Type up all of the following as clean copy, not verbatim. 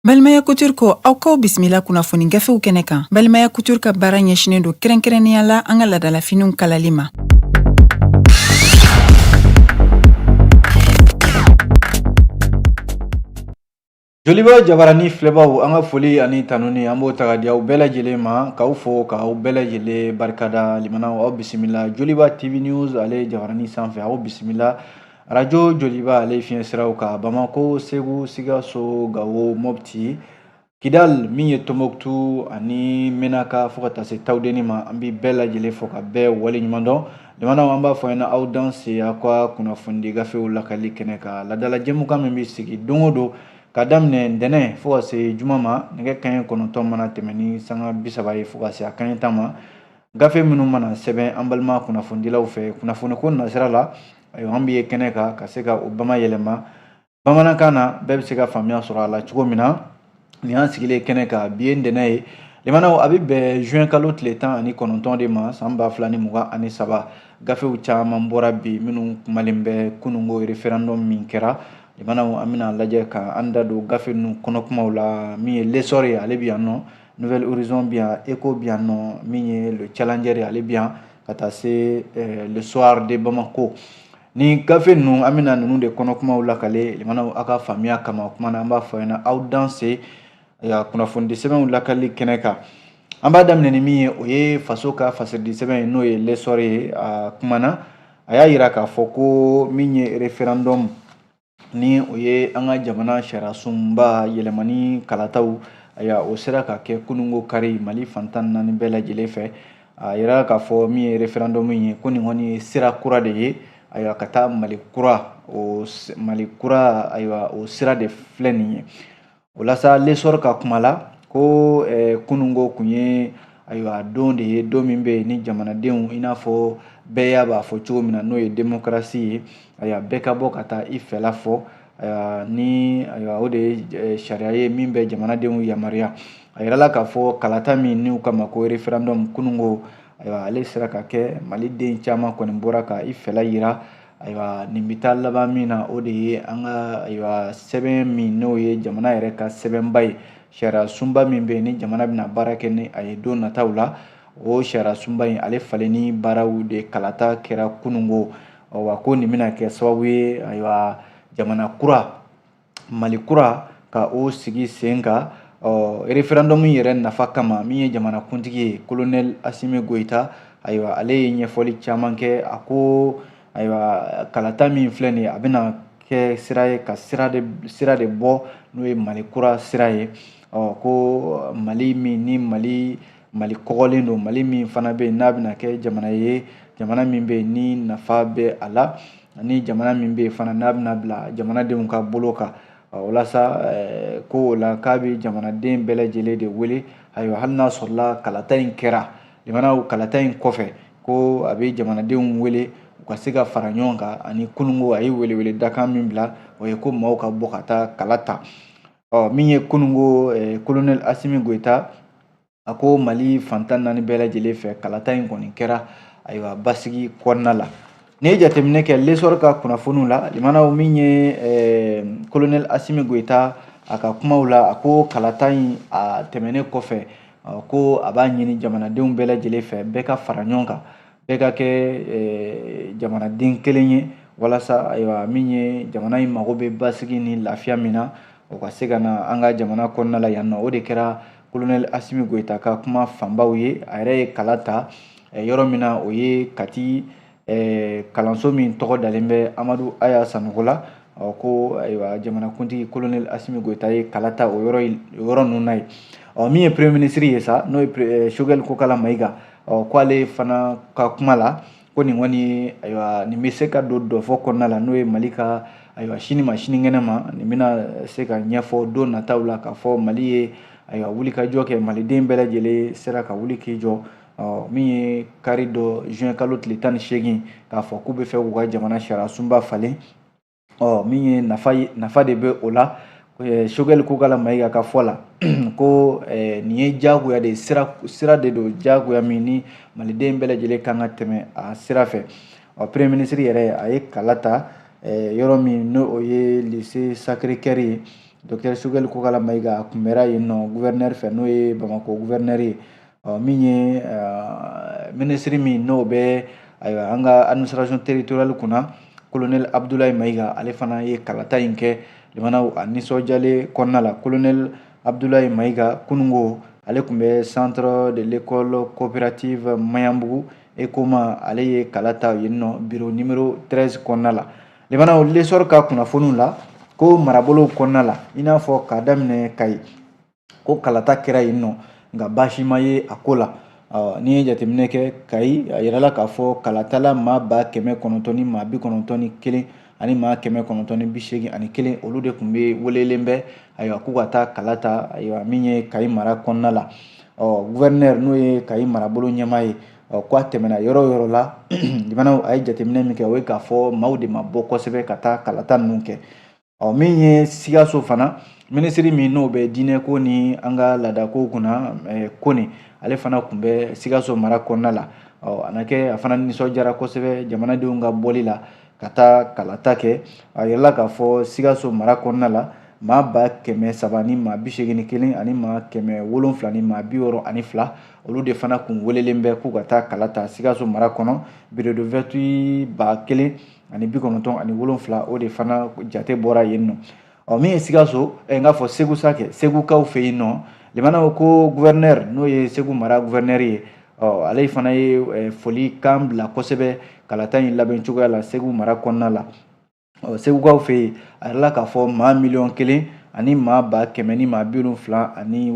Balimaya Couture ko aw k'aw bisimila kunnafoni gafew kɛnɛ kan. Balimaya Couture ka baara ɲɛsinnen don kɛrɛnkɛrɛnnenya la an ka laadalafiniw kalali ma. Joliba jabarani filɛbaw, an ka foli ani tanuni an b'o ta ka di aw bɛɛ lajɛlen ma, k'aw fo, k'aw bɛɛ lajɛlen barikada. Limanaw, aw bisimila Joliba TV News ale jabarani sanfɛ, aw bisimila arajo Joliba ale fiɲɛ siraw kan, Bamako, Segu, Sikaso, Gawo, Mopti, Kidal, min ye Tombouctou ani Menaka, fo ka taa se Tawudeni ma. An bɛ bɛɛ lajɛlen fo ka bɛɛ waleɲuman dɔn. Limanaw, an b'a fɔ ɲɛna aw danse aw ka kunnafonidi gafew lakali kɛnɛ kan, ladala jɛmukan min bɛ sigi don o don ka daminɛ ntɛnɛn fo ka se juma ma, nɛgɛ kanɲɛ 9 mana tɛmɛ ni sanga 30 ye fo ka se a kanɲɛ 10 ma. Gafe minnu mana sɛbɛn an balima kunnafonidilaw fɛ kunnafoniko nasira la, ayiwa, an bɛ ye kɛnɛ kan ka se ka o bama yɛlɛma bamanankan na, bɛɛ bɛ se ka faamuya sɔrɔ a la cogo min na. Nin y'an sigilen kɛnɛ kan, bi ye ntɛnɛn ye. Limanaw, a bɛ bɛn juin kalo tile 19 de ma, san 2023. Gafew caman bɔra bi minnu kumalen bɛ kununko référendum min kɛra. Limanaw, an bɛna lajɛ ka an da don gafe ninnu kɔnɔ kumaw la. Min ye L'Essor ye, ale bɛ yan nɔ, Nouvel Horizon bɛ yan, Echo bɛ yan nɔ, min ye Le Challenger ye, ale bɛ yan, ka taa se Le Soir de Bamako. Ni gafe ninnu, an bɛna ninnu de kɔnɔ kumaw lakale limanaw aw ka faamuya kama. O kuma na, an b'a fɔ ɲɛna aw danse kunnafonidi sɛbɛnw lakali kɛnɛ kan. An b'a daminɛ ni min ye, o ye faso ka fasiridi sɛbɛn ye, n'o ye L'Essor ye. A kumana, a y'a yira k'a fɔ ko min ye référendum ni o ye an ka jamana sariyasunba yɛlɛmani kalataw, ayiwa, o sera ka kɛ kununko kari Mali fan 14 bɛɛ lajɛlen fɛ. A yira k'a fɔ min ye référendum ye, ko nin kɔni ye sira kura de ye, ayiwa, ka taa Mali kura, o Mali kura, ayiwa, o sira de filɛ nin ye. O la sa, L'Essor ka kuma la ko kununko kun ye, ayiwa, don de ye, don min bɛ yen ni jamanadenw, i n'a fɔ bɛɛ y'a b'a fɔ cogo min na, n'o ye démocratie ye, ayiwa, bɛɛ ka bɔ ka taa i fɛla fɔ. Ayiwa, ni ayiwa, o de ye sariya ye min bɛ jamanadenw yamaruya. A yirala k'a fɔ kalata min n'u kama ko référendum kununko, ayiwa, ale sera ka kɛ, maliden caman kɔni bɔra ka i fɛla yira. Ayiwa, nin bɛ taa laban min na, o de ye an ka, ayiwa, sɛbɛn min n'o ye jamana yɛrɛ ka sɛbɛnba ye, sariya sunba min bɛ yen ni jamana bɛna baara kɛ ni a ye don nataw la. O sariya sunba in, ale falenni baaraw de kalata kɛra kununko. Wa ko nin bɛna kɛ sababu ye, ayiwa, jamana kura, Mali kura, ka o sigi sen kan. Ɔ référendum yɛrɛ nafa kama, min ye jamanakuntigi ye, colonel Assimi Goïta, ayiwa, ale ye ɲɛfɔli caman kɛ. A ko, ayiwa, kalata min filɛ nin ye, a bɛna kɛ sira ye ka sira de bɔ, n'o ye Mali kura sira ye. Ɔ ko Mali min ni Mali kɔgɔlen don, Mali min fana bɛ yen n'a bɛna kɛ jamana ye, jamana min bɛ yen ni nafa bɛ a la, ani jamana min bɛ yen fana n'a bɛna bila jamanadenw ka bolo kan. O la sa, ko o la k'a bɛ jamanaden bɛɛ lajɛlen de wele, ayiwa, hali n'a sɔrɔla kalata in kɛra, limanaw, kalata in kɔfɛ, ko a bɛ jamanadenw wele u ka se ka fara ɲɔgɔn kan. Ani kununko, a ye welewele dakan min bila, o ye ko maaw ka bɔ ka taa kala ta. Ɔ min ye kununko, colonel Assimi Goïta a ko Mali fan 14 bɛɛ lajɛlen fɛ, kalata in kɔni kɛra, ayiwa, basigi kɔnɔna la. N'i ye jateminɛ kɛ L'Essor ka kunnafoniw la, limanaw, min ye colonel Assimi Goïta a ka kumaw la, a ko kalata in a tɛmɛnen kɔfɛ, ko a b'a ɲini jamanadenw bɛɛ lajɛlen fɛ, bɛɛ ka fara ɲɔgɔn kan, bɛɛ ka kɛ jamanaden kelen ye, walasa, ayiwa, min ye jamana in mago bɛ basigi ni lafiya min na, o ka se ka na an ka jamana kɔnɔna la yan nɔ. O de kɛra colonel Assimi Goïta ka kuma fanbaw ye. A yɛrɛ ye kala ta yɔrɔ min na, o ye Kati, kalanso min tɔgɔ dalen bɛ Amadu Aya Sanogo la. Ko, ayiwa, jamanakuntigi colonel Assimi Goïta ye kala ta o yɔrɔ ninnu na ye. Ɔ min ye premier ministre ye sa, n'o ye Choguel Kokala Maïga, ɔ ko ale fana ka kuma la, ko nin kɔni, ayiwa, nin bɛ se ka don dɔfɔ kɔnɔna la, n'o ye Mali ka, ayiwa, sini ma sinikɛnɛ ma, nin bɛna se ka ɲɛfɔ don nataw la k'a fɔ Mali ye, ayiwa, wulikajɔ kɛ, maliden bɛɛ lajɛlen sera ka wuli k'i jɔ. Ɔ min ye kari dɔ, juin kalo tile 18, k'a fɔ k'u bɛ fɛ k'u ka jamana sariya sunba falen. Ɔ min ye nafa ye, nafa de bɛ o la. Choguel Kokala Maïga ka fɔ la, ko nin ye diyagoya de ye, sira de don, diyagoya min ni maliden bɛɛ lajɛlen kan ka tɛmɛ a sira fɛ. Ɔ premier ministre yɛrɛ, a ye kala ta yɔrɔ min n'o o ye lycée Sacré Cœur ye. Docteur Choguel Kokalla Maïga a kunbɛra yen nɔ gouverneur fɛ, n'o ye Bamakɔ gouverneur ye. Ɔ min ye minisiri min n'o bɛ ayiwa an ka administration territoriale kunna, colonel Abdoulaye Maïga, ale fana ye kalata in kɛ limanaw a nisɔndiyalen kɔnɔna la. Colonel Abdoulaye Maïga kunungo, ale tun bɛ centre de l'école coopérative Maɲanbugu Ekoma, ale ye kala ta yen nɔ bureau numéro 13 kɔnɔna la. Limanaw, L'Essor ka kunnafoniw la ko marabolow kɔnɔna la, i n'a fɔ k'a daminɛ Kayi, ko kalata kɛra yen nɔ, nka baasi ma ye a ko la. N'i ye jateminɛ kɛ Kayi, a yirala k'a fɔ kalatala maa 991 ani maa 981, olu de tun bɛ welelen bɛ ayiwa k'u ka taa kala ta ayiwa min ye Kayi mara kɔnɔna la. Ɔ gouverneur, n'o ye Kayi marabolo ɲɛmaa ye, ɔ ko a tɛmɛna yɔrɔ o yɔrɔ la, limanaw, a ye jateminɛ min kɛ, o ye k'a fɔ maaw de ma bɔ kosɛbɛ ka taa kalata ninnu kɛ. Ɔ min ye Sikaso fana, minisiri min n'o bɛ diinɛko ni an ka laadakow kunna, Kone, ale fana tun bɛ Sikaso mara kɔnɔna la. Ɔ a na kɛ a fana nisɔndiyara kosɛbɛ jamanadenw ka bɔli la ka taa kalata kɛ. A yirala k'a fɔ Sikaso mara kɔnɔna la, maa 300 ni maa 81 ani maa 700 ni maa 62, olu de fana kun welelen bɛ k'u ka taa kala ta Sikaso mara kɔnɔ. Bureau de vote 1097, o de fana jate bɔra yen nɔ. Ɔ min ye Sikaso, n k'a fɔ Segu sa kɛ, Segukaw fɛ yen nɔ, limanaw, ko gouverneur, n'o ye Segu mara gouverneur ye, ɔ ale fana ye foli kan bila kosɛbɛ kalata in labɛn cogoya la Segu mara kɔnɔna la. Ɔ Segukaw fɛ yen, a yirala k'a fɔ maa 1,000,000 ani maa 100,000 ni maa 77 ani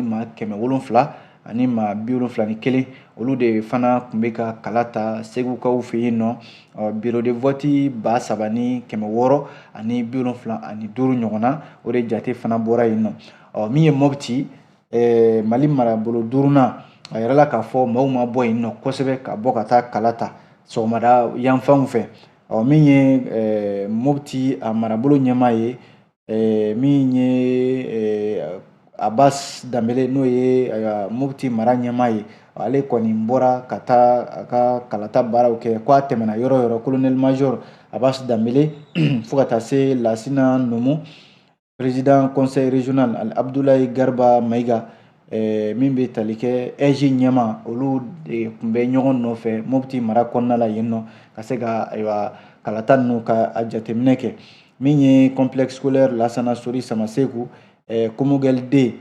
maa 700 ani maa 71, olu de fana tun bɛ ka kala ta Segukaw fɛ yen nɔ. Ɔ bureau de vote 3675 ɲɔgɔnna, o de jate fana bɔra yen nɔ. Ɔ min ye Mopti, Mali marabolo duurunan, a yirala k'a fɔ maaw ma bɔ yen nɔ kosɛbɛ ka bɔ ka taa kala ta sɔgɔmada yanfanw fɛ. Ɔ min ye Mopti a marabolo ɲɛmaa ye, min ye Abbas Danbele, n'o ye Mopti mara ɲɛmaa ye, ale kɔni bɔra ka taa a ka kalata baaraw kɛ. Ko a tɛmɛna yɔrɔ o yɔrɔ, colonel major Abbas Danbele fo ka taa se Lasina Numu, président conseil régional, ali Abdoulaye Garba Maïga, min bɛ tali kɛ AIGE ɲɛmaa, olu de tun bɛ ɲɔgɔn nɔfɛ Mopti mara kɔnɔna la yen nɔ, ka se ka ayiwa kalata ninnu ka a jateminɛ kɛ. Min ye complexe scolaire Lasana Sori Samaseku, Komogɛl D,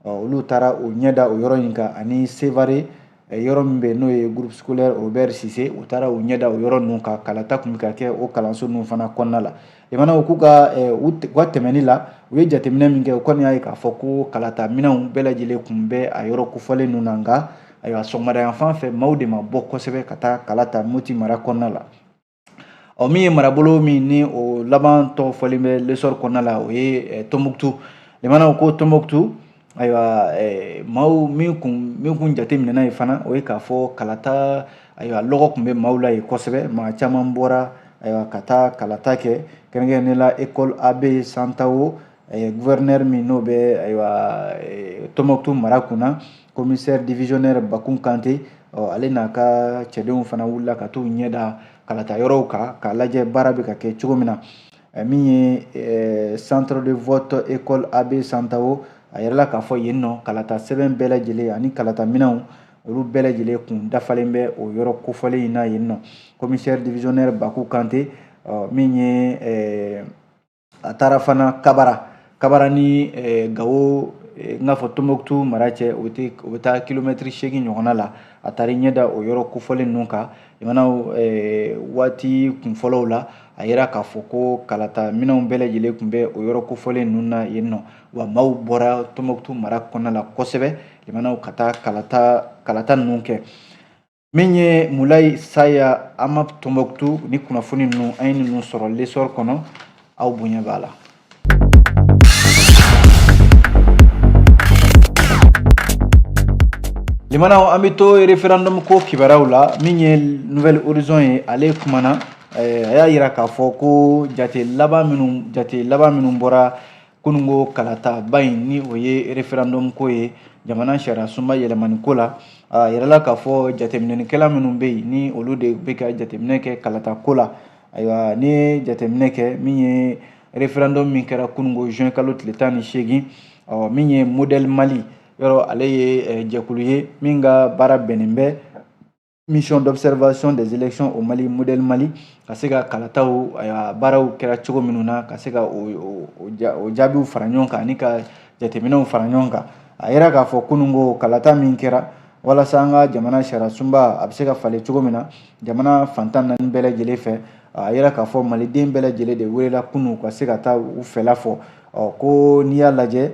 olu taara o ɲɛda o yɔrɔ in kan, ani Sevare yɔrɔ min bɛ yen, n'o ye groupe scolaire Robert Sise, u taara u ɲɛda o yɔrɔ ninnu kan. Kalata tun bɛ ka kɛ o kalanso ninnu fana kɔnɔna la. Limanaw, k'u ka u ka tɛmɛni la, u ye jateminɛ min kɛ, u kɔni y'a ye k'a fɔ ko kalata minɛnw bɛɛ lajɛlen tun bɛ a yɔrɔ kofɔlen ninnu na, nka ayiwa sɔgɔmada yanfan fɛ, maaw de ma bɔ kosɛbɛ ka taa kala ta Moti mara kɔnɔna la. Ɔ min ye marabolo min ni o laban tɔgɔ fɔlen bɛ L'Essor kɔnɔna la, o ye Tɔnbukutu. Limanaw, ko Tɔnbukutu, ayiwa maaw min kun jate minɛna yen fana, o ye k'a fɔ kalata ayiwa lɔgɔ tun bɛ maaw la yen kosɛbɛ. Maa caman bɔra ayiwa ka taa kalata kɛ, kɛrɛnkɛrɛnnenya la école AB Santawo. Gouverneur min n'o bɛ ayiwa Tɔnbukutu mara kunna, commissaire divisionnaire Bakun Kante, ɔ ale n'a ka cɛdenw fana wulila ka t'u ɲɛda kalata yɔrɔw kan k'a lajɛ baara bɛ ka kɛ cogo min na. Min ye centre de vote école AB Santawo, a yirala k'a fɔ yen nɔ kalata sɛbɛn bɛɛ lajɛlen ani kalata minɛnw, olu bɛɛ lajɛlen kun dafalen bɛ o yɔrɔ kofɔlen in na yen nɔ. Commissaire divisionnaire Baku Kante, min ye a taara fana Kabara, Kabara ni Gawo, n k'a fɔ Tɔnbukutu mara cɛ, o bɛ taa kilomɛtiri 8 ɲɔgɔnna la. A taara ɲɛ da o yɔrɔ kofɔlen ninnu kan. Limanaw, waati kunfɔlɔw la, a yira k'a fɔ ko kalata minɛnw bɛɛ lajɛlen tun bɛ o yɔrɔ kofɔlen ninnu na yen nɔ. Wa maaw bɔra Tɔnbukutu mara kɔnɔna la kosɛbɛ, limanaw, ka taa kalata ninnu kɛ. Min ye Mulayi Saya Amap Tɔnbukutu, ni kunnafoni ninnu, an ye ninnu sɔrɔ L'Essor kɔnɔ. Aw bonya b'a la. Limanaw, an bɛ to référendum ko kibaruyaw la. Min ye Nouvel Horizon ye, ale kumana, a y'a yira k'a fɔ ko jate laban minnu bɔra kununko kalataba in, ni o ye référendum ko ye jamana sariya sunba yɛlɛmani ko la, a yirala k'a fɔ jateminɛlikɛla minnu bɛ yen, ni olu de bɛ ka jateminɛ kɛ kalata ko la, ayiwa, ni ye jateminɛ kɛ min ye Référendum min kɛra kununko juin kalo tile 18, ɔ min ye Modèle Mali yɔrɔ, ale ye jɛkulu ye min ka baara bɛnnen bɛ mission d'observation des élections au Mali, Modèle Mali, ka se ka kalataw baaraw kɛra cogo minnu na, ka se ka o jaabiw fara ɲɔgɔn kan ani ka jateminɛw fara ɲɔgɔn kan. A yira k'a fɔ kununko kalata min kɛra walasa an ka jamana sariya sunba a bɛ se ka falen cogo min na jamana fan 14 bɛɛ lajɛlen fɛ, a yira k'a fɔ maliden bɛɛ lajɛlen de welela kunun ka se ka taa u fɛla fɔ. Ɔ ko n'i y'a lajɛ,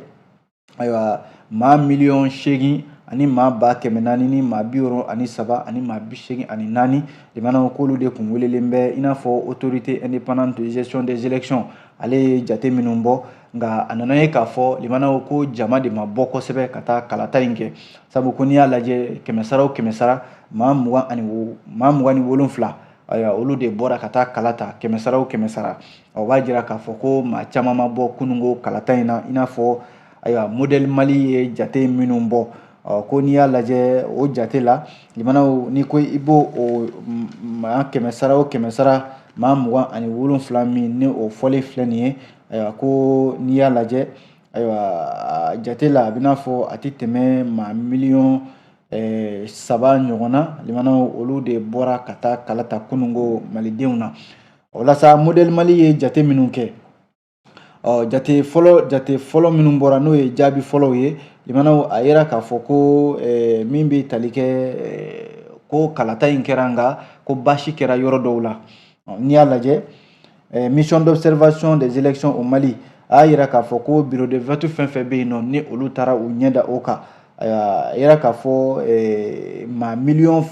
ayiwa, maa 8 miliyɔn ani maa 400 ni maa 63 ani maa 84 limanaw, k'olu de tun welelen bɛ, i n'a fɔ Autorité indépendante de gestion des élections ale ye jate minnu bɔ. Nka a nana ye k'a fɔ limanaw, ko jama de ma bɔ kosɛbɛ ka taa kalata in kɛ, sabu ko n'i y'a lajɛ, kɛmɛ sara o kɛmɛ sara, maa 27, ayiwa, olu de bɔra ka taa kala ta, kɛmɛ sara o kɛmɛ sara. O b'a jira k'a fɔ ko maa caman ma bɔ kununko kalata in na, i n'a fɔ ayiwa Modèle Mali ye jate minnu bɔ. Ɔ ko n'i y'a lajɛ o jate la, limanaw, n'i ko i b'o o maa kɛmɛ sara o kɛmɛ sara, maa 27 min ni o fɔlen filɛ nin ye, ayiwa, ko n'i y'a lajɛ, ayiwa, jate la, a bɛ n'a fɔ a tɛ tɛmɛ maa 3 miliyɔn ɲɔgɔn na. Limanaw, olu de bɔra ka taa kala ta kununko malidenw na. O la sa, Modèle Mali ye jate minnu kɛ, ɔ jate fɔlɔ minnu bɔra, n'o ye jaabi fɔlɔw ye, limanaw, a yira k'a fɔ ko min bɛ tali kɛ ko kalata in kɛra, nka ko baasi kɛra yɔrɔ dɔw la. N'i y'a lajɛ, mission d'observation des élections au Mali a y'a yira k'a fɔ ko bureau de vote fɛn fɛn bɛ yen nɔ, ni olu taara u ɲɛ da o kan, a yira k'a fɔ maa 2 miliyɔn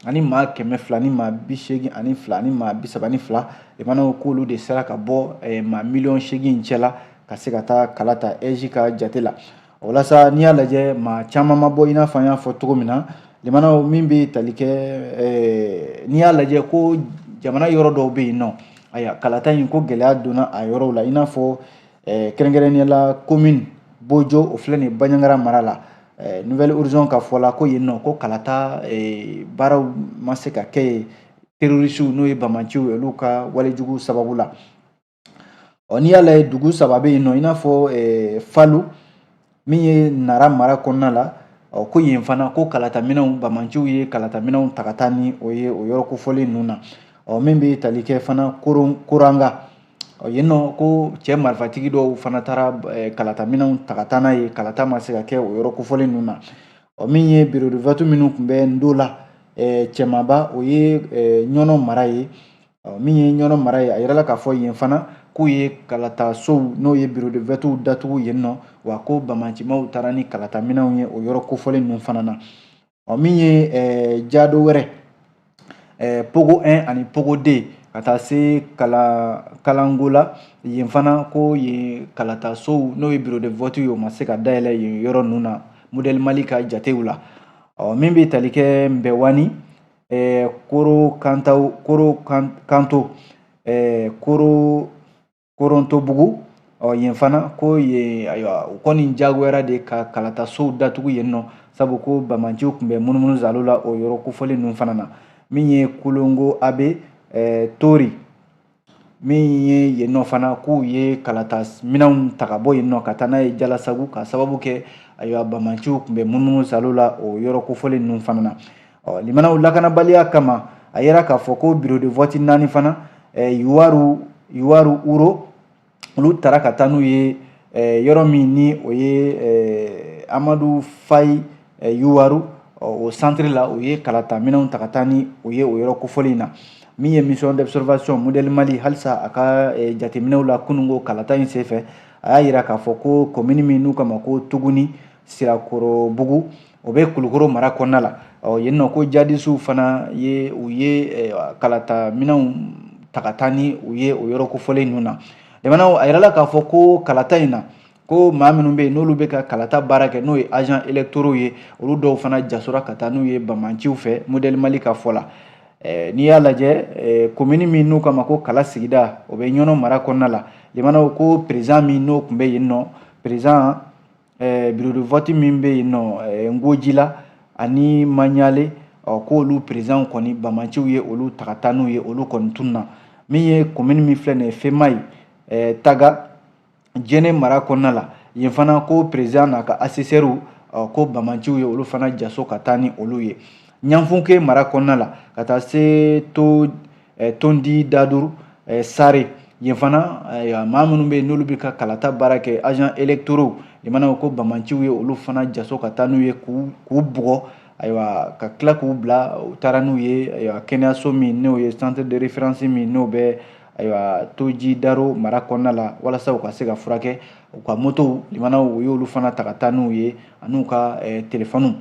ani maa 200 ni maa 82 ani maa 32, limanaw, k'olu de sera ka bɔ maa 8 miliyɔn cɛ la ka se ka taa kala ta AIGE ka jate la. O la sa, n'i y'a lajɛ, maa caman ma bɔ, i n'a fɔ an y'a fɔ cogo min na. Limanaw, min bɛ tali kɛ, n'i y'a lajɛ ko jamana yɔrɔ dɔw bɛ yen nɔ, ayiwa, kalata in ko gɛlɛya donna a yɔrɔw la, i n'a fɔ kɛrɛnkɛrɛnnenya la commune Bojo, o filɛ nin ye Bandiagara mara la. Nouvel Horizon ka fɔ la ko yen nɔ, ko kalata baaraw ma se ka kɛ yen, terroristew, n'o ye bamaciw ye, olu ka walejugu sababu la. Ɔ n'i y'a lajɛ, dugu saba bɛ yen nɔ, i n'a fɔ Falu min ye Nara mara kɔnɔna la. Ɔ ko yen fana, ko kalataminɛnw, bamaciw ye kalataminɛnw ta ka taa ni o ye o yɔrɔ kofɔlen ninnu na. Ɔ min bɛ tali kɛ fana Koranga, ɔ yen nɔ, ko cɛ marifatigi dɔw fana taara kalataminɛnw ta ka taa n'a ye, kalata ma se ka kɛ o yɔrɔ kofɔlen ninnu na. Ɔ min ye bureau de vote minnu tun bɛ Ndola Cɛmaba, o ye Ɲɔnɔ mara ye. Ɔ min ye Ɲɔnɔ mara ye, a yirala k'a fɔ yen fana k'u ye kalatasow, n'o ye bureau de vote datugu yen nɔ, wa ko bamacimaw taara ni kalataminɛnw ye o yɔrɔ kofɔlen ninnu fana na. Ɔ min ye jado wɛrɛ, Pogo 1 ani Pogo 2, ka taa se Kalango la, yen fana, ko yen kalatasow, n'o ye bureau de vote ye, o ma se ka dayɛlɛ yen yɔrɔ ninnu na, Modèle Mali ka jatew la. Ɔ min bɛ tali kɛ Nbɛwani, Koro Kantaw, Koro Kanto, Koro Korontobugu, ɔ yen fana, ko yen, ayiwa, u kɔni jagoyara de ka kalatasow datugu yen nɔ, sabu ko bamaciw tun bɛ munumunu zalo la o yɔrɔ kofɔlen ninnu fana na. Min ye Kolongo Abe, Tori min ye yen nɔ fana, k'u ye kalata minɛnw ta ka bɔ yen nɔ ka taa n'a ye Jalasagu, ka sababu kɛ, ayiwa, bamaciw tun bɛ munumunu zalo la o yɔrɔ kofɔlen ninnu fana na. Ɔ limanaw, lakanabaliya kama, a yira k'a fɔ ko bureau de vote naani fana, Yuwaru, Yuwaru Uro, olu taara ka taa n'u ye yɔrɔ min ni o ye Amadu Fayi Yuwaru, o centre la, u ye kalata minɛnw ta ka taa ni o ye o yɔrɔ kofɔlen in na. Min ye mission d'observation Modèle Mali, halisa a ka jateminɛw la kununko kalata in senfɛ, a y'a yira k'a fɔ ko commune min n'u k'a ma ko Tuguni Sirakɔrɔbugu, o bɛ Kulukoro mara kɔnɔna la. Ɔ yen nɔ, ko jadisiw fana ye u ye kalata minɛnw ta ka taa ni u ye o yɔrɔ kofɔlen ninnu na. Jamanaw, a yirala k'a fɔ ko kalata in na, ko maa minnu bɛ yen n'olu bɛ ka kalata baara kɛ, n'o ye agent électoraux ye, olu dɔw fana jasora ka taa n'u ye bamaciw fɛ, Modèle Mali ka fɔ la. N'i y'a lajɛ, commune min n'u k'a ma ko Kala sigida, o bɛ Ɲɔnɔ mara kɔnɔna la, limanaw, ko président min n'o tun bɛ yen nɔ, président bureau de vote min bɛ yen nɔ Ngojila ani Maɲale, ɔ k'olu président kɔni, bamaciw ye olu ta ka taa n'u ye, olu kɔni tununa. Min ye commune min filɛ nin ye, Femayi. Taga Jɛnɛ mara kɔnɔna la, yen fana ko président n'a ka assesseurs, ko bamanciw ye olu fana jaso ka taa ni olu ye. Ɲanfunke mara kɔnɔna la, ka taa se to Tondi Daduru Sare, yen fana maa minnu bɛ yen n'olu bɛ ka kalata baara kɛ, agents électoraux, limanaw, ko bamanciw ye olu fana jaso ka taa n'u ye, k'u bugɔ, ayiwa, ka tila k'u bila. U taara n'u ye, ayiwa, kɛnɛyaso min n'o ye centre de référence min n'o bɛ, ayiwa, Toji Daro mara kɔnɔna la, walasa u ka se ka furakɛ. U ka motow, limanaw, u y'olu fana ta ka taa n'u ye, an'u ka telefɔniw.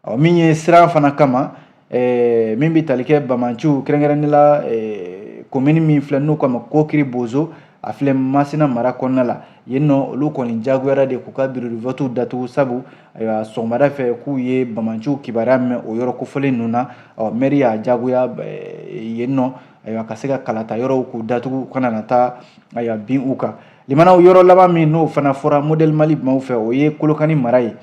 Ɔ, min ye siran fana kama, min bɛ tali kɛ bamanciw, kɛrɛnkɛrɛnnen la komini min filɛ n'u k'a ma Kokiri Bozo, a filɛ Masina mara kɔnɔna la, yen nɔ olu kɔni jagoyara de k'u ka bureau de vote datugu, sabu ayiwa, sɔgɔmada fɛ k'u ye bamanciw kibaruya mɛn o yɔrɔ kofɔlen ninnu na. Ɔ, mɛri y'a jagoya yen nɔ, ayiwa, ka se ka kalata yɔrɔw k'u datugu, u kana na taa, ayiwa, bin u kan. Limanaw, yɔrɔ laban min n'o fana fɔra Modèle Mali maaw fɛ, o ye Kolokani mara ye.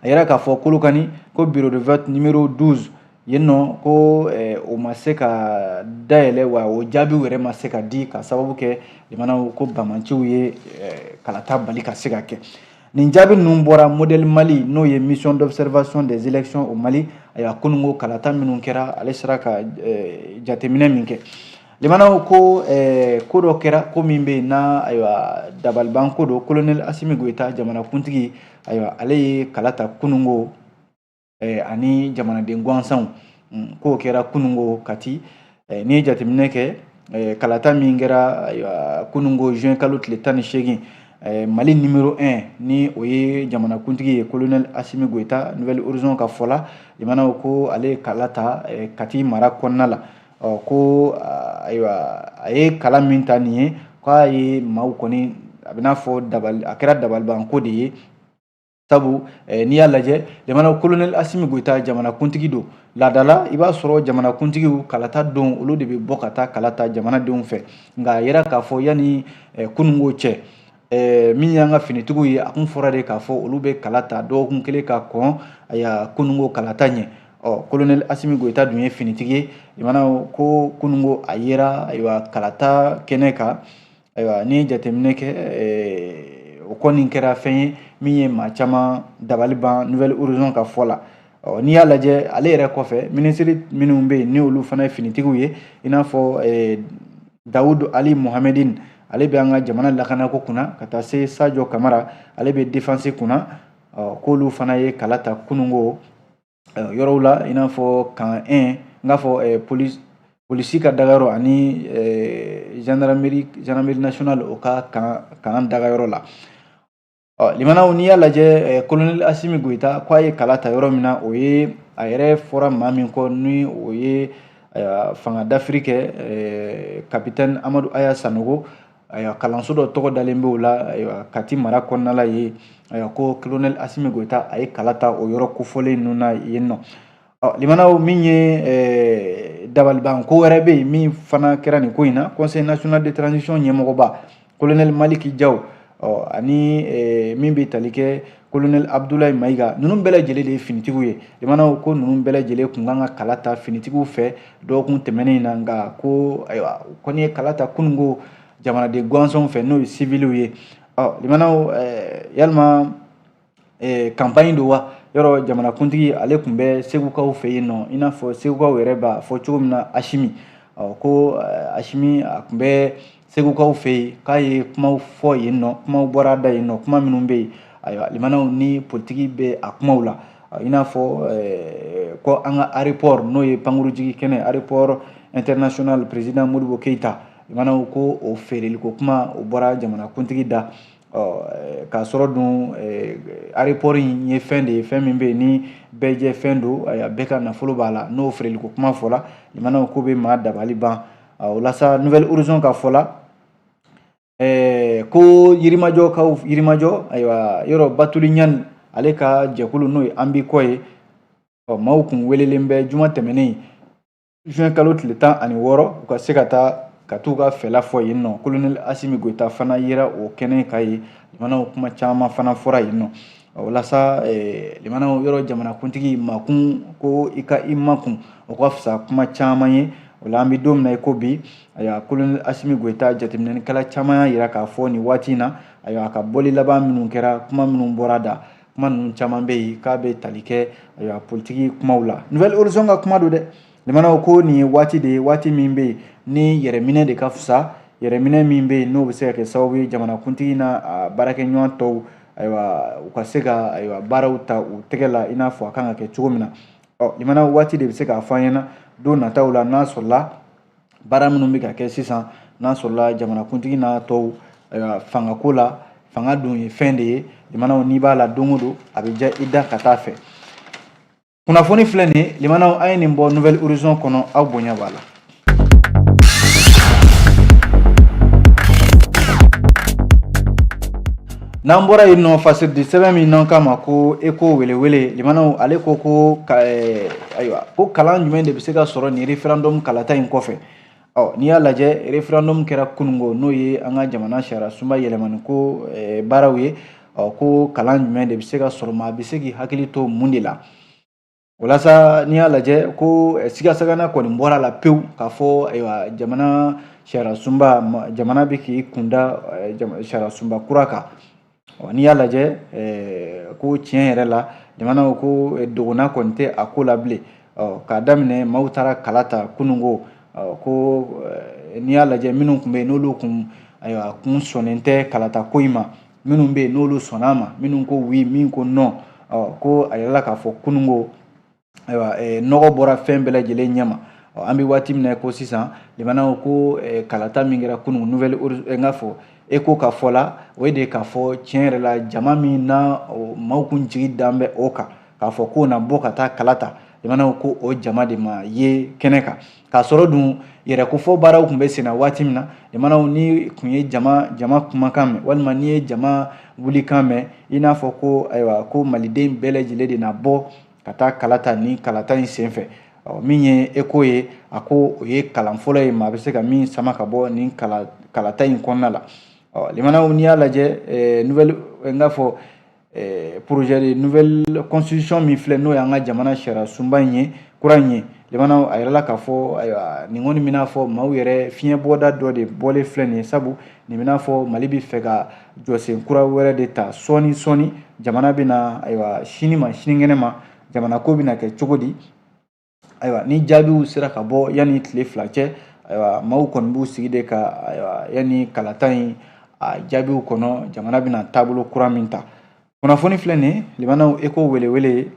A yɛrɛ k'a fɔ Kolokani ko bureau de vote numéro 12 yen nɔ, ko o ma se ka dayɛlɛ, wa o jaabiw yɛrɛ ma se ka di, ka sababu kɛ, limanaw, ko bamanciw ye kalata bali ka se ka kɛ. Nin jaabi ninnu bɔra Modèle Mali, n'o ye mission d'observation des élections au Mali, ayiwa, kununko kalata minnu kɛra, ale sera ka jateminɛ min kɛ. Limanaw, ko ko dɔ kɛra, ko min bɛ yen n'a, ayiwa, dabaliban ko don. Colonel Assimi Goïta, jamanakuntigi, ayiwa, ale ye kala ta kununko ani jamanaden gansanw. K'o kɛra kununko Kati. N'i ye jateminɛ kɛ, kalata min kɛra, ayiwa, kununko juin kalo tile 18, Mali numéro 1, ni o ye jamanakuntigi ye, colonel Assimi Goïta, Nouvel Horizon ka fɔ la, limanaw, ko ale ye kala ta Kati mara kɔnɔna la. Ɔ, ko ayiwa, a ye kala min ta nin ye, k'a ye maaw kɔni, a bɛ n'a fɔ dabali, a kɛra dabalibanko de ye, sabu n'i y'a lajɛ, jamana colonel Assimi Goïta, jamanakuntigi don. Laadala, i b'a sɔrɔ jamanakuntigiw kalata don, olu de bɛ bɔ ka taa kala ta jamanadenw fɛ. Nka a yira k'a fɔ yanni kununko cɛ, min y'an ka finitigiw ye, a kun fɔra de k'a fɔ olu bɛ kala ta dɔgɔkun kelen ka kɔn, ayiwa, kununko kalata ɲɛ. Ɔ, colonel Assimi Goïta dun ye finitigi ye. Limana, ko kununko a yera, ayiwa, kalata kɛnɛ kan. Ayiwa, n'i ye jateminɛ kɛ, o kɔni kɛra fɛn ye min ye maa caman dabali ban, Nouvel Horizon ka fɔ la. Ɔ, n'i y'a lajɛ, ale yɛrɛ kɔfɛ, minisiri minnu bɛ yen ni olu fana ye finitigiw ye, i n'a fɔ Dawudu Ali Mohamedine, ale bɛ an ka jamana lakanako kunna, ka taa se Sadio Kamara, ale bɛ défense kunna. Ɔ, k'olu fana ye kala ta kununko yɔrɔw la, i n'a fɔ camp 1, n k'a fɔ polisi ka dagayɔrɔ ani gendarmerie nationale, o ka camp dagayɔrɔ la. Ɔ, limanaw, n'i y'a lajɛ, colonel Assimi Goïta, k'a ye kala ta yɔrɔ min na, o ye a yɛrɛ fɔra maa min kɔ, ni o ye fanga dafiri kɛ, capitaine Amadou Haya Sanogo, ayiwa, kalanso dɔ tɔgɔ dalen bɛ o la, ayiwa, Kati mara kɔnɔna la yen. Ayiwa, ko colonel Assimi Goïta, a ye kala ta o yɔrɔ kofɔlen ninnu na yen nɔ. Ɔ, limanaw, min ye dabaliban ko wɛrɛ bɛ yen min fana kɛra nin ko in na, Conseil national de transition ɲɛmɔgɔba colonel Malick Diaw, ɔ, ani min bɛ tali kɛ colonel Abdoulaye Maïga, ninnu bɛɛ lajɛlen de ye finitigiw ye. Limanaw, ko ninnu bɛɛ lajɛlen kun kan ka kala ta finitigiw fɛ dɔgɔkun tɛmɛnen in na, nka ko ayiwa, u kɔni ye kala ta kununko jamanaden gansanw fɛ, n'o ye civiliw ye. Ɔ, limanaw, yalima campagne don wa? Yɔrɔ jamanakuntigi, ale tun bɛ Segukaw fɛ yen nɔ, i n'a fɔ Segukaw yɛrɛ b'a fɔ cogo min na, Assimi. Ɔ, ko Assimi, a tun bɛ Segukaw fɛ yen, k'a ye kumaw fɔ yen nɔ, kumaw bɔra a da yen nɔ, kuma minnu bɛ yen, ayiwa, limanaw, ni politiki bɛ a kumaw la, i n'a fɔ ko an ka aéroport, n'o ye pankurujigi kɛnɛ, aéroport international président Modibo Keïta, limanaw, ko o feereliko kuma, o bɔra jamanakuntigi da. Ɔ, k'a sɔrɔ dun aéroport in ye fɛn de ye, fɛn min bɛ yen ni bɛɛ jɛ fɛn don, ayiwa, bɛɛ ka nafolo b'a la, n'o feereliko kuma fɔla, limanaw, ko bɛ maa dabali ban. O la sa, Nouvel Horizon ka fɔ la, ko Yirimajɔkaw, Yirimajɔ, ayiwa, yɔrɔ Batuli Ɲani, ale ka jɛkulu, n'o ye An b'i kɔ ye, ɔ, maaw kun welelen bɛ juma tɛmɛnen, juin kalo tile 16, u ka se ka taa ka t'u ka fɛla fɔ yen nɔ. Colonel Assimi Goïta fana yera o kɛnɛ kan yen. Limanaw, kuma caman fana fɔra yen nɔ. O la sa, limanaw, yɔrɔ jamanakuntigi makun, ko i ka i makun, o ka fisa kuma caman ye. O la an bɛ don min na i ko bi, ayiwa, colonel Asimi Goyita, jateminɛlikɛla caman y'a jira k'a fɔ nin waati in na, ayiwa, a ka bɔli laban minnu kɛra, kuma minnu bɔra da, kuma ninnu caman bɛ yen k'a bɛ tali kɛ, ayiwa, politiki kumaw la. Nouvel Horizon ka kuma don dɛ. Limanaw, ko nin ye waati de ye, waati min bɛ yen ni yɛrɛminɛ de ka fisa, yɛrɛminɛ min bɛ yen n'o bɛ se ka kɛ sababu ye jamanakuntigi n'a baarakɛɲɔgɔn tɔw, ayiwa, u ka se ka, ayiwa, baaraw ta u tɛgɛ la i n'a fɔ a kan ka kɛ cogo min na. Ɔ limanaw, waati de bɛ se k'a fɔ an ɲɛna don nataw la, n'a sɔrɔla baara minnu bɛ ka kɛ sisan, n'a sɔrɔla jamanakuntigi n'a tɔw, ayiwa, fangako la, fanga dun ye fɛn de ye, limanaw, n'i b'a la don o don, a bɛ diya i da ka taa fɛ. Kunnafoni filɛ nin ye, limanaw, an ye nin bɔ Nouvel Horizon kɔnɔ, aw bonya b'a la. N'an bɔra yen nɔ, fasiridi sɛbɛn min n'an k'a ma ko Eko welewele, limanaw, ale ko ko ayiwa, ko kalan jumɛn de bɛ se ka sɔrɔ nin référendum kalata in kɔfɛ? Ɔ n'i y'a lajɛ, référendum kɛra kunungo, n'o ye an ka jamana sariya sunba yɛlɛmani ko baaraw ye. Ɔ ko kalan jumɛn de bɛ se ka sɔrɔ, maa bɛ se k'i hakili to mun de la? Walasa n'i y'a lajɛ ko sigasagana kɔni bɔra a la pewu k'a fɔ, ayiwa, jamana sariya sunba, jamana bɛ k'i kunda sariya sunba kura kan. N'i y'a lajɛ ko tiɲɛ yɛrɛ la, jamana ko dogona kɔni tɛ a ko la bilen. K'a daminɛ maaw taara kala ta kunungo, ko n'i y'a lajɛ, minnu tun bɛ yen n'olu kun, ayiwa, kun sɔnnen tɛ kalata ko in ma, minnu bɛ yen n'olu sɔnna a ma, minnu ko oui, min ko non, ko a yirala k'a fɔ kunungo, ayiwa, nɔgɔ bɔra fɛn bɛɛ lajɛlen ɲɛma. An bɛ waati min na ko sisan, limanaw, ko kalata min kɛra kunun, nouvelle n k'a fɔ Eko ka fɔ la, o ye de k'a fɔ tiɲɛ yɛrɛ la, jama min na maaw kun jigi dan bɛ o kan k'a fɔ k'o na bɔ ka taa kala ta, limanaw, ko o jama de ma ye kɛnɛ kan. K'a sɔrɔ dun yɛrɛ ko fɔ baaraw tun bɛ senna waati min na, limanaw, n'i tun ye jama kumakan mɛn walima n'i ye jama wulikan mɛn, i n'a fɔ ko, ayiwa, ko maliden bɛɛ lajɛlen de na bɔ ka taa kala ta ni kalata in senfɛ. Min ye Eko ye, a ko o ye kalan fɔlɔ ye maa bɛ se ka min sama ka bɔ nin kalata in kɔnɔna la. Limanaw, n'i y'a lajɛ, nouvelle n k'a fɔ projet de nouvelle constitution min filɛ, n'o y'an ka jamana sariya sunba in ye, kura in ye, limanaw, a yirala k'a fɔ, ayiwa, nin kɔni bɛna fɔ maaw yɛrɛ fiɲɛ bɔda dɔ de bɔlen filɛ nin ye, sabu nin bɛna fɔ Mali bɛ fɛ ka jɔsen kura wɛrɛ de ta sɔɔni sɔɔni. Jamana bɛna, ayiwa, sini ma sinikɛnɛ ma, jamana ko bɛna kɛ cogo di? Ayiwa, ni jaabiw sera ka bɔ yanni tile 2 cɛ, ayiwa, maaw kɔni b'u sigi de ka, ayiwa, yanni kalata in a jaabiw kɔnɔ, jamana bɛna taabolo kura min ta. Kunnafoni filɛ nin ye, limanaw, Eko welewele,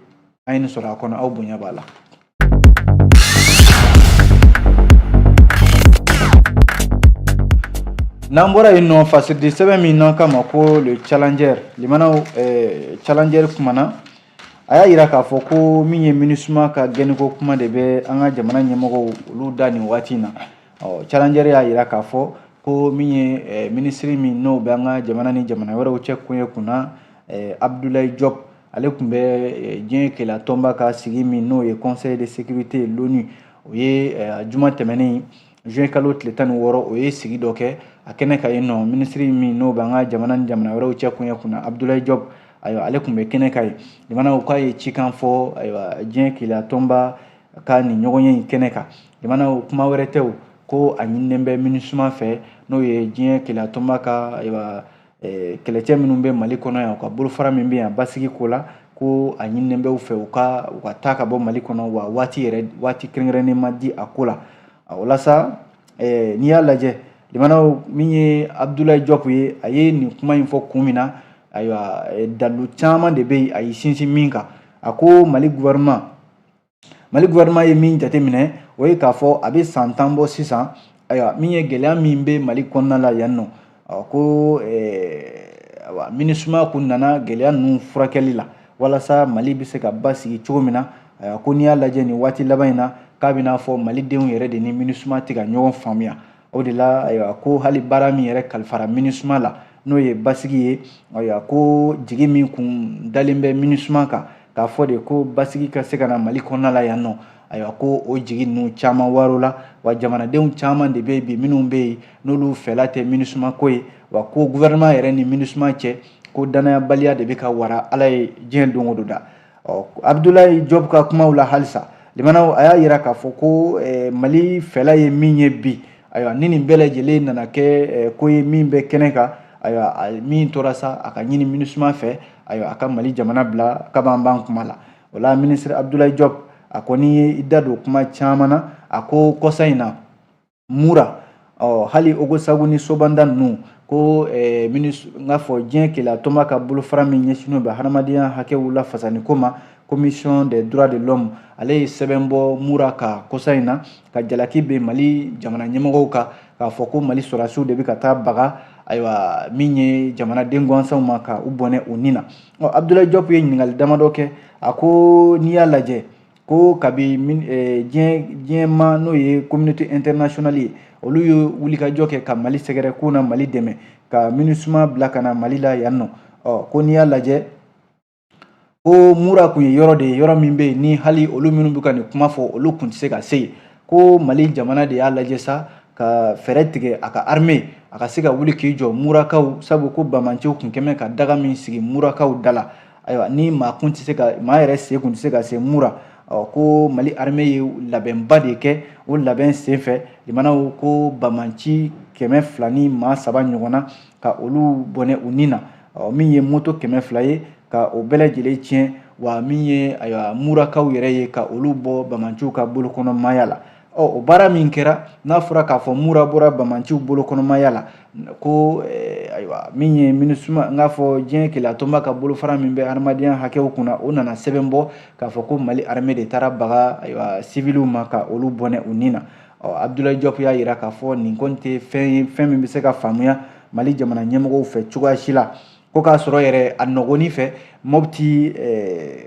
an ye nin sɔrɔ a kɔnɔ, aw bonya b'a la. N'an bɔra yen nɔ, fasiridi sɛbɛn min n'an k'a ma ko Le Challenger, limanaw, Challenger kumana, a y'a yira k'a fɔ ko min ye MINUSMA ka gɛnniko kuma de bɛ an ka jamana ɲɛmɔgɔw olu da nin waati in na. Ɔ Challenger y'a yira k'a fɔ ko min ye minisiri min n'o bɛ an ka jamana ni jamana wɛrɛw cɛ koɲɛ kunna, Abdoulaye Diop, ale tun bɛ diɲɛ kelenya tɔnba ka sigi min n'o ye Conseil de sécurité l'ONU, o ye juma tɛmɛnen, juin kalo tile 16, o ye sigi dɔ kɛ a kɛnɛ kan yen nɔ. Minisiri min n'o bɛ an ka jamana ni jamana wɛrɛw cɛ koɲɛ kunna, Abdoulaye Diop, ayiwa, ale tun bɛ kɛnɛ kan yen. Limanaw, k'a ye cikan fɔ, ayiwa, diɲɛ kelenya tɔnba ka nin ɲɔgɔnye in kɛnɛ kan. Limanaw, kuma wɛrɛ tɛ o, ko a ɲininen bɛ MINUSMA fɛ, n'o ye diɲɛ kelenya tɔnba ka, ayiwa, kɛlɛcɛ minnu bɛ Mali kɔnɔ yan, u ka bolofara min bɛ yan basigi ko la, ko a ɲininen bɛ u fɛ u ka taa ka bɔ Mali kɔnɔ, wa waati yɛrɛ, waati kɛrɛnkɛrɛnnen ma di a ko la. O la sa, n'i y'a lajɛ, limanaw, min ye Abdoulaye Diop ye, a ye nin kuma in fɔ kun min na, ayiwa, dalilu caman de bɛ yen a y'i sinsin min kan. A ko Mali gouvernement ye min jateminɛ, o ye k'a fɔ a bɛ san 10 bɔ sisan, ayiwa, min ye gɛlɛya min bɛ Mali kɔnɔna la yan nɔ, ko ayiwa, MINUSMA kun nana gɛlɛya ninnu furakɛli la walasa Mali bɛ se ka basigi cogo min na. Ayiwa, ko n'i y'a lajɛ nin waati laban in na, k'a bɛna fɔ malidenw yɛrɛ de ni MINUSMA tɛ ka ɲɔgɔn faamuya. O de la, ayiwa, ko hali baara min yɛrɛ kalifara MINUSMA la, n'o ye basigi ye, ayiwa, ko jigi min kun dalen bɛ MINUSMA kan k'a fɔ de ko basigi ka se ka na Mali kɔnɔna la yan nɔ, ayiwa, ko o jigi ninnu caman waro la. Wa jamanadenw caman de bɛ yen bi minnu bɛ yen n'olu fɛla tɛ MINUSMA ko ye. Wa ko gouvernement yɛrɛ ni MINUSMA cɛ, ko danayabaliya de bɛ ka wara Ala ye diɲɛ don o don da. Ɔ Abdoulaye Diop ka kumaw la halisa, Limanaw, a y'a yira k'a fɔ ko Mali fɛla ye min ye bi, ayiwa, ni nin bɛɛ lajɛlen nana kɛ ko ye min bɛ kɛnɛ kan, ayiwa, min tora sa, a ka ɲini MINUSMA fɛ, ayiwa, a ka Mali jamana bila kaban ban kuma la. O la, minisiri Abdoulaye Diop, a kɔni ye i da don kuma caman na. A ko kɔsa in na Mura, ɔ hali Ogosagu ni Sobanda ninnu, ko n k'a fɔ diɲɛ kelenya tɔnba ka bolofara min ɲɛsinnen bɛ hadamadenya hakɛw lafasani ko ma, Commission des droits de l'homme, ale ye sɛbɛn bɔ Mura ka kɔsa in na ka jalaki bɛ Mali jamana ɲɛmɔgɔw kan, k'a fɔ ko Mali sɔrɔdasiw de bɛ ka taa baga, ayiwa, min ye jamanaden gansanw ma, ka u bɔnɛ u ni na. Ɔ Abdoulaye Diop ye ɲininkali damadɔ kɛ. A ko n'i y'a lajɛ ko kabi diɲɛ ma, n'o ye communauté internationale ye, olu ye wulikajɔ kɛ ka Mali sɛgɛrɛ k'u na Mali dɛmɛ ka MINUSMA bila ka na Mali la yan nɔ. Ɔ ko n'i y'a lajɛ ko Mura kun ye yɔrɔ de ye, yɔrɔ min bɛ yen ni hali olu minnu bɛ ka nin kuma fɔ, olu kun tɛ se ka se yen. Ko Mali jamana de y'a lajɛ sa ka fɛɛrɛ tigɛ a ka armée a ka se ka wuli k'i jɔ Murakaw, sabu ko bamanciw kun kɛmɛ ka daga min sigi Murakaw da la, ayiwa, ni maa kun tɛ se ka, maa yɛrɛ sen kun tɛ se ka se Mura. Ɔ ko Mali armée ye labɛnba de kɛ. O labɛn senfɛ, limanaw, ko bamanci 203 ɲɔgɔn na, ka olu bɔnɛ u ni na. Ɔ min ye moto 200 ye, ka o bɛɛ lajɛlen tiɲɛ, wa min ye, ayiwa, Murakaw yɛrɛ ye, ka olu bɔ bamanciw ka bolokɔnɔmaya la. Ɔ o baara min kɛra, n'a fɔra k'a fɔ Mura bɔra bamanciw bolokɔnɔmaya la, ko ayiwa, min ye MINUSMA, n k'a fɔ diɲɛ kelenya tɔnba ka bolofara min bɛ hadamadenya hakɛw kunna, o nana sɛbɛn bɔ k'a fɔ ko Mali armée de taara baga, ayiwa, civiliw ma, ka olu bɔnɛ u ni na. Ɔ Abdoulaye Diop y'a yira k'a fɔ nin kɔni tɛ fɛn ye, fɛn min bɛ se ka faamuya Mali jamana ɲɛmɔgɔw fɛ cogoya si la. Ko k'a sɔrɔ yɛrɛ a nɔgɔni fɛ Mopti,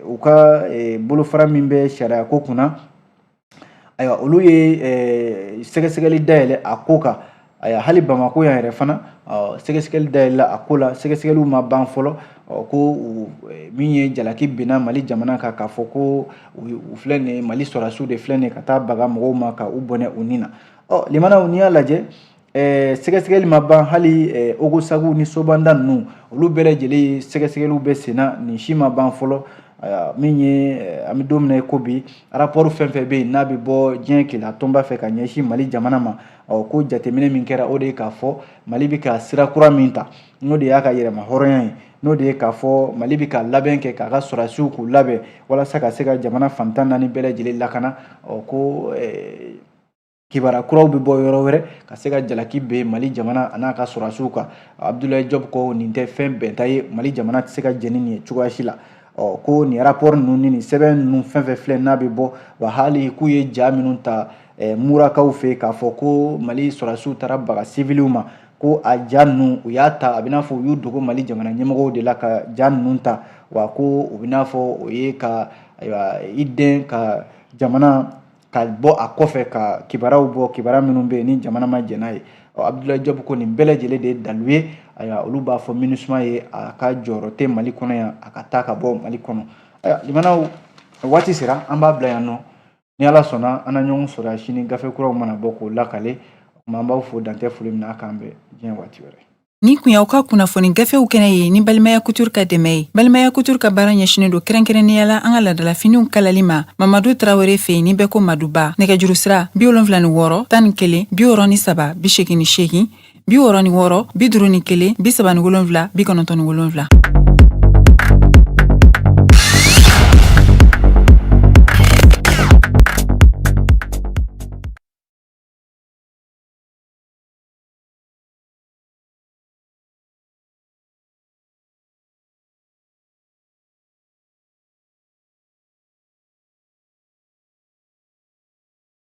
u ka bolofara min bɛ sariya ko kunna, ayiwa, olu ye sɛgɛsɛgɛli dayɛlɛ a ko kan. Ayiwa, hali Bamako yan yɛrɛ fana, sɛgɛsɛgɛli dayɛlɛla a ko la, sɛgɛsɛgɛliw ma ban fɔlɔ. Ko min ye jalaki binna Mali jamana kan, k'a fɔ ko u filɛ nin ye, Mali sɔrɔdasiw de filɛ nin ye ka taa baga mɔgɔw ma, ka u bɔnɛ u ni na. Ɔ limanaw, n'i y'a lajɛ, sɛgɛsɛgɛli ma ban hali Ogosagu ni Sobanda ninnu, olu bɛɛ lajɛlen sɛgɛsɛgɛliw bɛ sen na, nin si ma ban fɔlɔ. Min ye an bɛ don min na i ko bi, rapport fɛn fɛn bɛ yen n'a bɛ bɔ diɲɛ kelenya tɔnba fɛ ka ɲɛsin Mali jamana ma, ɔ ko jateminɛ min kɛra, o de ye k'a fɔ Mali bɛ ka sira kura min ta, n'o de y'a ka yɛrɛma hɔrɔnya ye, n'o de ye k'a fɔ Mali bɛ ka labɛn kɛ k'a ka sɔrɔdasiw k'u labɛn walasa ka se ka jamana fan 14 bɛɛ lajɛlen lakana. Ɔ ko kibaruya kuraw bɛ bɔ yɔrɔ wɛrɛ ka se ka jalaki bɛ Mali jamana a n'a ka sɔrɔdasiw kan. Abdoulaye Diop ko nin tɛ fɛn bɛnta ye, Mali jamana tɛ se ka jɛn ni nin ye cogoya si la. Ɔ ko nin rapport ninnu ni nin sɛbɛn ninnu fɛn fɛn filɛ n'a bɛ bɔ, wa hali k'u ye ja minnu ta Murakaw fɛ k'a fɔ ko Mali sɔrɔdasiw taara baga civiliw ma, ko a ja ninnu u y'a ta, a bɛ n'a fɔ u y'u dogo Mali jamana ɲɛmɔgɔw de la ka ja ninnu ta, wa ko u bɛ n'a fɔ o ye ka, ayiwa, i den ka jamana ka bɔ a kɔfɛ ka kibaruyaw bɔ, kibaruya minnu bɛ yen ni jamana ma jɛn n'a ye. Ɔ Abdoulaye Diop ko nin bɛɛ lajɛlen de ye dalu ye. Ayiwa, olu b'a fɔ MINUSMA ye a ka jɔyɔrɔ tɛ Mali kɔnɔ yan, a ka taa ka bɔ Mali kɔnɔ. Ayiwa limanaw, waati sera, an b'a bila yan nɔ. Ni Ala sɔnna, an na ɲɔgɔn sɔrɔ yan sini, gafe kuraw mana bɔ k'o lakale. O tuma an b'aw fo dantɛ foli min na. A k'an bɛn diɲɛ waati wɛrɛ. Nin kun y'aw ka kunnafoni gafew kɛnɛ ye ni Balimaya Couture ka dɛmɛ ye. Balimaya Couture ka baara ɲɛsinen don kɛrɛnkɛrɛnnenya la an ka ladalafiniw kalali ma Mamadu Tarawele fɛ yen, ni bɛɛ ko Maduba. Nɛgɛjuru sira 76 11 63 88, 66 51 37 97.